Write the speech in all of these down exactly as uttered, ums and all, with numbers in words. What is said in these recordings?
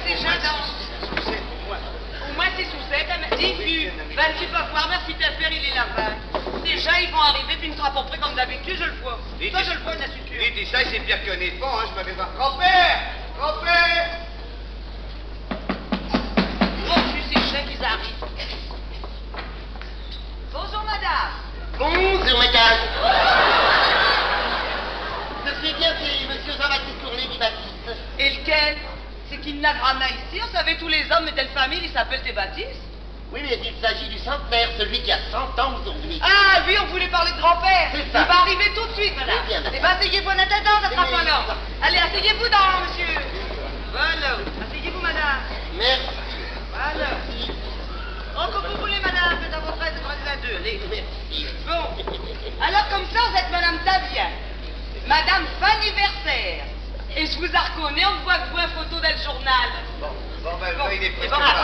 Ces gins-là. Au moins, c'est sous cette, hein, mais dis, tu vas-tu pas voir, merci, tin père, il est là-bas. Ces gins, i vont arriver, pis i n'sera pas prêt comme d'habitude, je l'vos. Toi, je l'vos, là, c'est sûr. Dites, ça, c'est pire qu'un éléphant, hein, je m'avais pas. Grand-père ! Grand-père ! Oh, tu sais, ces gins, i arrivent. Bonjour, madame. Bonjour, madame. Je sais bien, c'est monsieur Jean-Baptiste Cournet qui m'attend. Et lequel ? C'est qu'i n'a grammint ici, vous savez, tous les hommes de la famille, i s'appellent Baptiste. Oui, mais il s'agit du centenaire, celui qui a cent ans aujourd'hui. Ah, lui, on voulait parler de grand-père. C'est ça. Il va arriver tout de suite, madame. Très bien, madame. Eh ben, asseyez-vous en attendant, ça sera pas long. Allez, asseyez-vous dans, monsieur. Voilà. Asseyez-vous, madame. Merci. Voilà. Oh, comme vous voulez, madame, faites à votre aise, prenez la deux, allez. Merci. Bon. Alors, comme ça, vous êtes madame Tavien. Madame Fanniversaire. Et je vous arconnais, on voit que vous in photo dans le journal. Bon, bon, ben, bon, il est... Madame,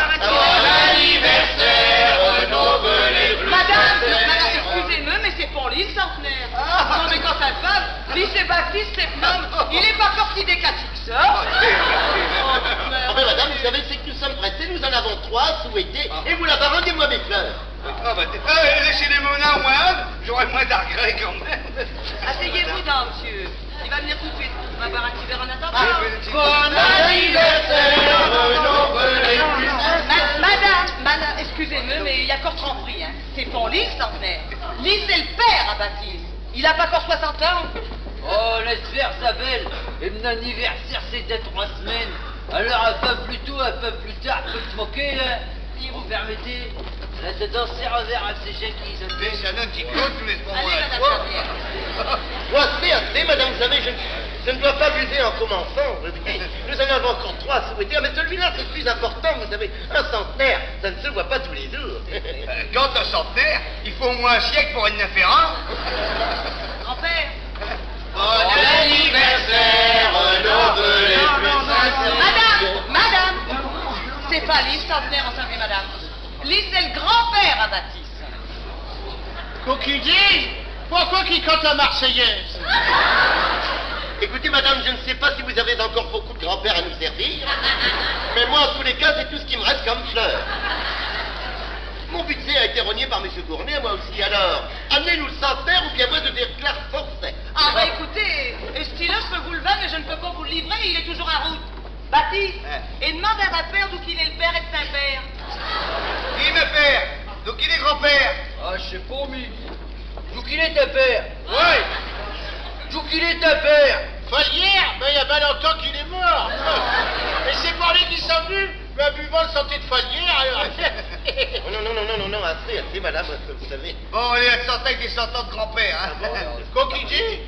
madame, excusez-moi, mais c'est pas li, le centenaire. Non, mais quand ça va, li, c'est Baptiste, c'est un homme. Il est pas sorti des catholiques, ça. Ah, mais madame, vous savez, c'est que nous sommes pressés, nous en avons trois à souhaiter, et vous la baronne et moi mes fleurs. Ah, bah, t'es... ah, laissez-les mener au moins, j'aurai moins d'argrès quand même. Asseyez-vous donc, monsieur. Il va venir tout de suite. On va boire un petit verre en attendant. Ah, oui, oui, oui. Bon anniversaire, Renaud, bonne année. Ma-, madame, madame, excusez-moi, mais il y a encore trop pris, hein. C'est pas li, le centenaire. Li, c'est le père à Baptiste. Il a pas encore soixante ans. Oh, laisse faire, Isabelle. Et mon anniversaire, c'est dans trois semaines. Alors, un peu plus tôt, un peu plus tard, faut te moquer, hein. Si vous permettez, la tête dansée revers à ces gens qui se... Mais c'est un homme qui compte, tous les trois mois. Allez, madame Gabriel. Assez, assez, madame, vous savez, je, je ne dois pas buver en commençant. Nous en avons encore trois à souhaiter, mais celui-là, c'est le plus important, vous savez. Un centenaire, ça ne se voit pas tous les jours. Euh, quand un centenaire, il faut au moins un siècle pour une affaire, hein ? Grand-père. Bon anniversaire, nos vœux les plus sincères. Madame, madame, c'est pas li, le centenaire, enfin, madame. Li, c'est le grand-père à Baptiste. Quoi qu'i dit ? Pourquoi qu'i cante la Marseillaise ? Écoutez, madame, je ne sais pas si vous avez encore beaucoup de grands-pères à nous servir, mais moi, en tous les cas, c'est tout ce qui me reste comme fleurs. Mon budget a été rogné par monsieur Cournet, moi aussi, alors, amenez-nous le centenaire ou bien moi, je déclare forfait. Ah, bah, écoutez, euh, ch'ti-là, je peux vous le vinde, mais je ne peux pas vous le livrer, il est toujours en route. Baptiste, hein, et demande à tin père d'où qu'il est le père ed tin père. Dis, mon père, d'où qu'il est grand-père ? Ah, je sais pas, mi. D'où qu'il est tin père ? Ouais. D'où qu'il est tin père ? Falière ? Ben, y a pas longtemps qu'il est mort. Et c'est pour li qu'i sont v'nus, mais en buvant le santé de Falière, alors. Oh non, non, non, non, non, non, assez, assez, madame, vous savez. Bon, allez, elle s'entend avec des cent ans de grand-père, hein. Ah bon ? Quoi qu'i dit ?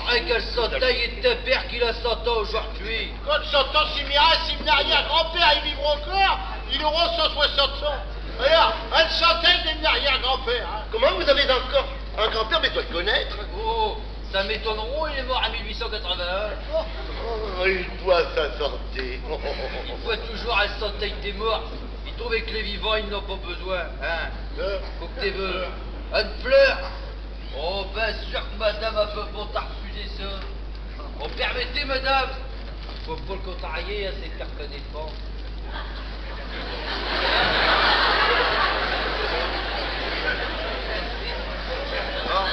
Rien qu'elle s'entend, y a tin père qu'il a cent ans aujourd'hui. Quand cent ans, si mi, si mon arrière-grand-père, i vivra encore, il aura cent soixante ans. Alors, elle s'entend de mon arrière-grand-père, hein. Comment, vous avez encore un grand-père, mais dois le connaître ? Oh, ça m'étonnerait, il est mort en mille huit cent quatre-vingt-un. Oh, il boit sa santé. Il boit toujours à la santé des morts. Il trouve que les vivants, ils n'ont pas besoin, hein. Faut que t'es vœu. Une fleur. Oh, bien sûr que madame a pas bon t'as refusé ça. Bon, permettez, madame. Faut pas le contrarier, hein, c'est pire qu'un éléphant. Bon.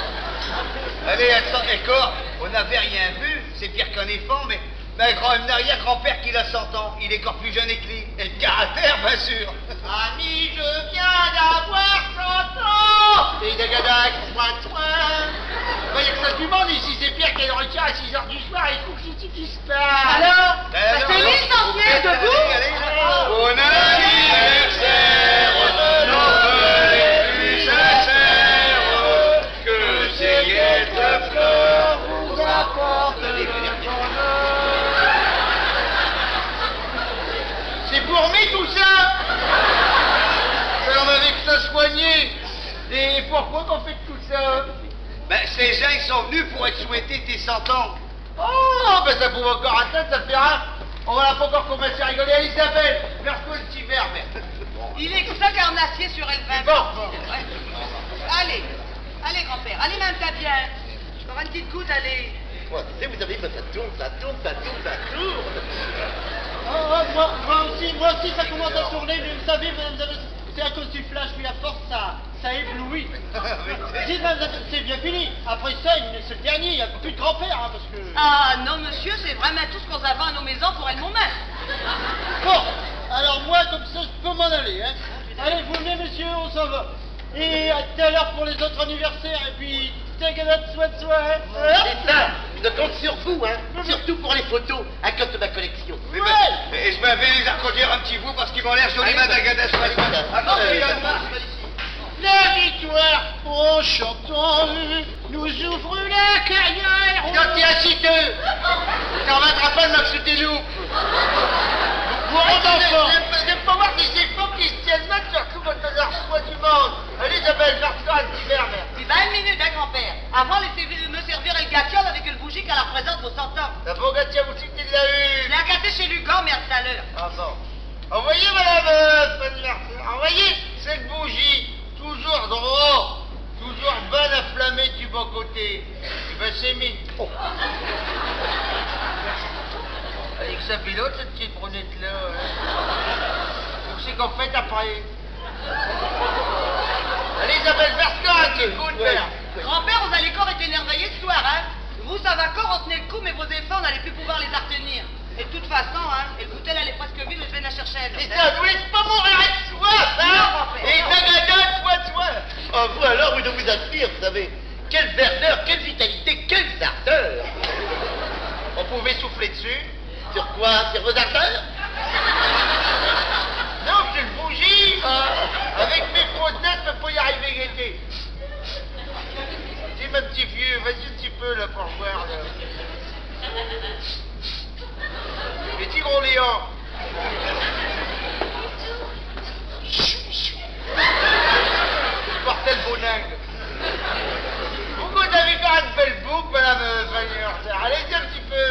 Allez, attends, d'accord, on n'avait rien vu, c'est pire qu'un éléphant, mais, mais grand, mon arrière-grand-père qu'il a cent ans, il est encore plus jeune que li. Et le caractère, bien sûr. Ami, je viens d'avoir cent ans. Et dagadac, trois, trois. Vous voyez que ça se demande ici, c'est pire qu'un retard à six heures du soir, et il faut que je Alors, ben alors, c'est li, le centenaire, debout. Allez, allez, allez. Bon anniversaire, nos vœux les plus sincères, que ces gaies fleurs vous apportent le bonheur. C'est pour mi, tout ça ? Alors, avec ça soigné. Et pourquoi qu'on fait tout ça ? Ben, ces gins, i sont v'nus pour ête souhaiter tes cent ans. Oh, ben ça pouvait encore attinde, ça fait rien. On n'a pas encore commencé à rigoler. Isabelle, verse-moi un petit verre, merde. Il est que ça carnassier sur elle-même. Bon, bon. Ouais. Allez, allez, grand-père, allez, madame Tavien. Encore une petite goutte, allez. Ouais, tu sais, vous savez, ben, ça tourne, ça tourne, ça tourne, ça tourne. Oh, oh, Moi aussi, moi aussi, ça commence à tourner, mais vous savez, mesdames et messieurs, c'est à cause du flash, oui, à force, ça, ça éblouit. Dites, mesdames et messieurs, c'est bien fini. Après ça, il me laisse le dernier, il n'y a plus de grand-père, hein, parce que... Ah non, monsieur, ch'est vraimint tout ch'qu'in a à nos maisons pour el momint. Bon, alors moi, comme ça, je peux m'in aller, hein. Allez, vous venez, messieurs, on s'in va. Et à tout à l'heure pour les autres anniversaires, et puis, t'inquiète, soin de soi, hein. Ch'est cha, je compte sur vous, hein. Surtout pour les photos, à cause de ma collection. Eh ben, ouais. Et je m'in vas les arcondir un tiot bout parce qu'i m'ont l'air jolis, madame Gadès. Allez, madame. Attendez, euh, là, là. La victoire, en chantant, nous ouvre la carrière. Tiens, tiens, assis-te. T'in vas attraper un max de tes loups. Vous rendez pas. J'aime, j'aime pas voir des éfants qui se tiennent mal, surtout quand on reçoit du monde. Allez, Isabelle, garde-toi un petit verre, merde. Pis ben, une minute, hein, grand-père. Avant, laissez me servir el gâtiole avec el bougie qu'al représinte vos cent ans. T'as bon gâtiole aussi, t'es de la une. Je l'ai acaté chez Lugan, merde, tout à l'heure. Ah bon. Envoyez, madame, euh, Fanny Marcel, envoyez cette bougie, toujours droit, toujours bien inflammée du bon côté. Eh ben, c'est mis. Avec sa pilote, cette petite brunette-là, hein. Donc, c'est qu'en fait, après. Allez, Isabelle, verse-toi un petit coup de verre. Grand-père, vous allez cor ête énervaillé ch'soir, hein. Vous, cha va cor, in tenant el coup, mais vos éfants, vous n'allez pus pouvoir les artenir. Et de toute façon, hein, el bouteille, alle est presque vide, je vas in chercher eune aute. Et ça, vous laisse pas mourir de soif, hein. Non, grand-père, non. Et ta gadette, toi, toi. Ah, vous alors, vous devez vous admire, vous savez. Quelle verdeur, quelle vitalité, quelles ardeurs. On pouvait souffler dessus. Sur quoi ? Sur vos ardeurs ? Non, c'est el bougie. Ah. Avec mes prothèses, je peux pas y arriver, guettez. Dis, mon petit vieux, vas-y un petit peu, là, pour voir, là. Les tigres Léon. Portez le bonnet. Pourquoi t'avais pas une belle boucle, madame, euh, Fanny ? Allez-y un petit peu.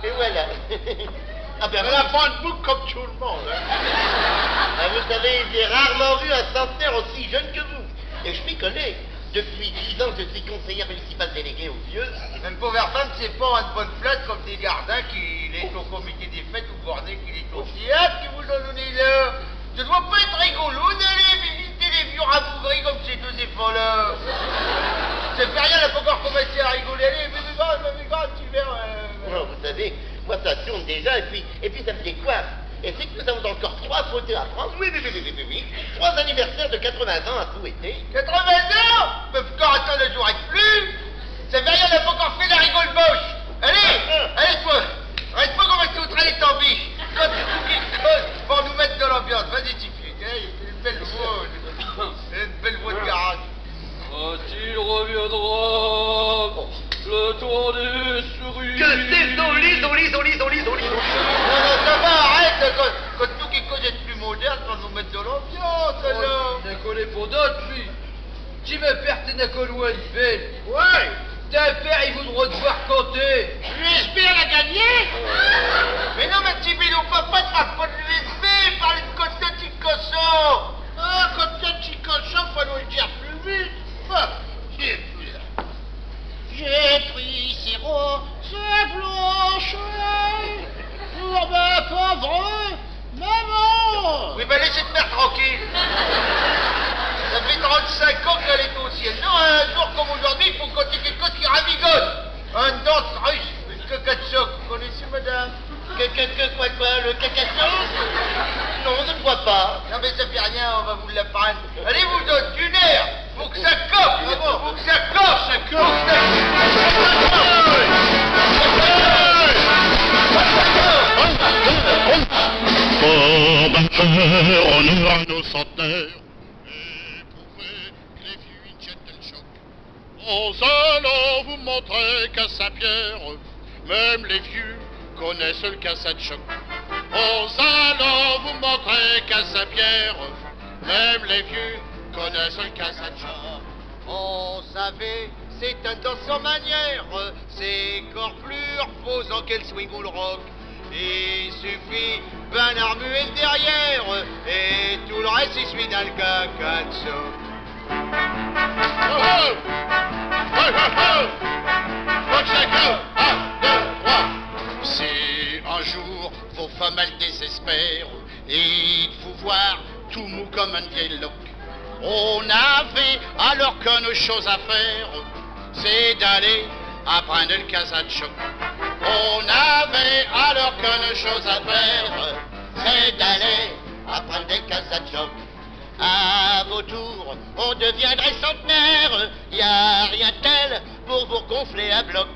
Et voilà. Ah ben, elle a pas une boucle comme tout le monde, hein. Ah, vous savez, j'ai rarement vu un centenaire aussi jeune que vous. Et je m'y connais. Depuis dix ans, je suis conseillère municipale déléguée aux vieux. Même pauvre femme, c'est pas une bonne place comme des gardins qu'il est au comité des fêtes ou borné qu'il est au théâtre qui vous ont donné là. Ça doit pas être rigolo d'aller visiter les vieux rabougris comme ces deux éfants-là. Ça fait rien, elle a pas encore commencé à rigoler. Allez, mais, mais, mais, mais, mais, tu verras, euh, non, vous savez, moi, ça tourne déjà, et puis, et puis, ça me décoiffe. Et c'est que nous avons encore trois photos à prendre. Oui, oui, oui, oui, oui, oui, oui. Trois anniversaires de quatre-vingts ans à souhaiter. Quatre-vingts ans ? Mais putain, attends, là, j'arrive plus. Ça fait rien, on n'a pas encore fait la rigole-boche. Allez, allez, toi. Reste pas comme un train, les tambiches. Toi, tu fous qui creuse pour nous mettre dans l'ambiance. Vas-y, Tiffy. Hey, une belle voix. Une belle voix de garage. Quand il reviendra, le temps des cerises. Que c'est joli, joli, joli, joli, joli, joli. Non, non, ça va, arrête. Quand, quand nous qui cause ête plus moderne, pour nous mettre dans l'ambiance, alors. Oh, i n'a qu'à aller pour d'autres, lui. Ti, mon père, t'es n'a qu'à louer une belle. Ouais. Tin père, i voudra te voir canter. J'espère l'a gagner. Mais non, mais ti, mais non, papa, t'as pas de l'U S B, parle de canter, ti cochon. Ah, canter, ti cochon, fallait le dire plus vite. Ah, j'ai peur. J'ai pris ces roses blanches pour ma pauvre maman. Oui, ben, laisse ête mère tranquille. Ça fait trente-cinq ans qu'elle est au ciel. Non, un jour comme aujourd'hui, il faut canter quelque chose qui ravigote. Une danse russe, le kakatchok. Vous connaissez, madame ? Que, que, que, quoi, quoi, le kakatchok ? Non, je ne vois pas. Non, mais ça fait rien, on va vous l'apprendre. Allez, vous autres, une heure, faut que ça cope, faut que ça cope, faut que ça cope. Pour bonheur, honneur à nos centenaires, éprouvez que les vieux, ils jettent le choc. Nous allons vous montrer qu'à Saint-Pierre, même les vieux connaissent le cassette choc. Nous allons vous montrer qu'à Saint-Pierre, même les vieux connaissent le cassette choc. Vous savez, c'est un danse sans manière, c'est encore plus reposant qu'el swing ou le rock. I suffit ben d'armuer le derrière, et tout le reste, i suit dans le kakatchok. Oh, oh ! Oh, oh, oh ! Faut que ça colle. Un, deux, trois. Si un jour Vos femmes al désespèrent et d'vous vir tout mou comme eune vieille loque. On n'avot alors qu'eune chose à faire, ch'est d'aller apprinde el casatchoc. On n'avot alors qu'eune chose à faire, ch'est d'aller apprinde el casatchoc. À vos tours, on deviendrot centenaire, y a rien d'tel pour vos gonfler à bloc.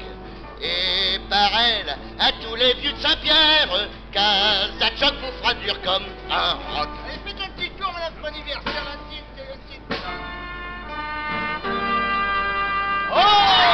Et parel à tous les vieux d'Saint-Pierre, casatchoc vous f'ra dur comme un roc. Allez, faites un petit tour, madame Chroniverse, là, le titre, le titre. Oh,